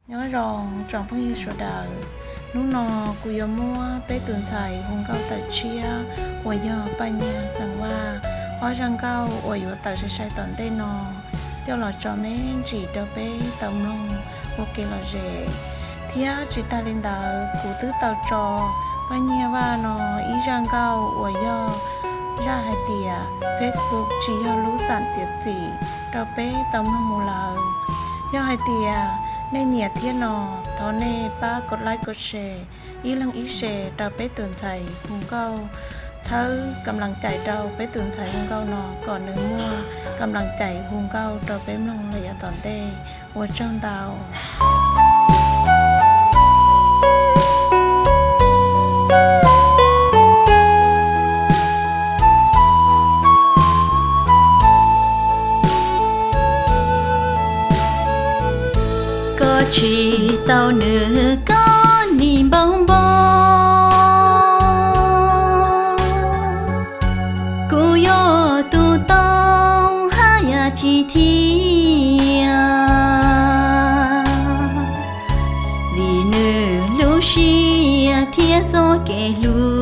Nyob zoo tsoom phooj ywg sawv daws, hnub no kuv yuav muab peb tus ntxhais hu nkauj tawm tshiab uas yog Paj Nyiag Xeem Vaj ob zaj nkauj uas yuav tawm sai sai tom ntej no coj los tso me ntsis rau peb tau mloog ua kev lom zem. Thiab tsis tas li ntawd, kuv twb tau tso Paj Nyiag Vaj no ib zaj nkauj uas yog zaj hais tias Facebook tsis yog lub xam txiav txim rau peb tau mloog mus lawm. Yog hais tias nej nyiam thiab no, thov nej pab kos like kos share ib leeg ib share rau peb tus ntxhais hu nkauj, txhawb kam las cais rau peb tus ntxhais hu nkauj no kom nws muaj kam las cais hu nkauj rau peb mloog los yav tom ntej. Ua tsaug ntau. Koj tsis tau nws koj nim npau npau, kuv yog tus tau haj yam tsis thiab, vim nws lub siab thiab txoj kev hlub.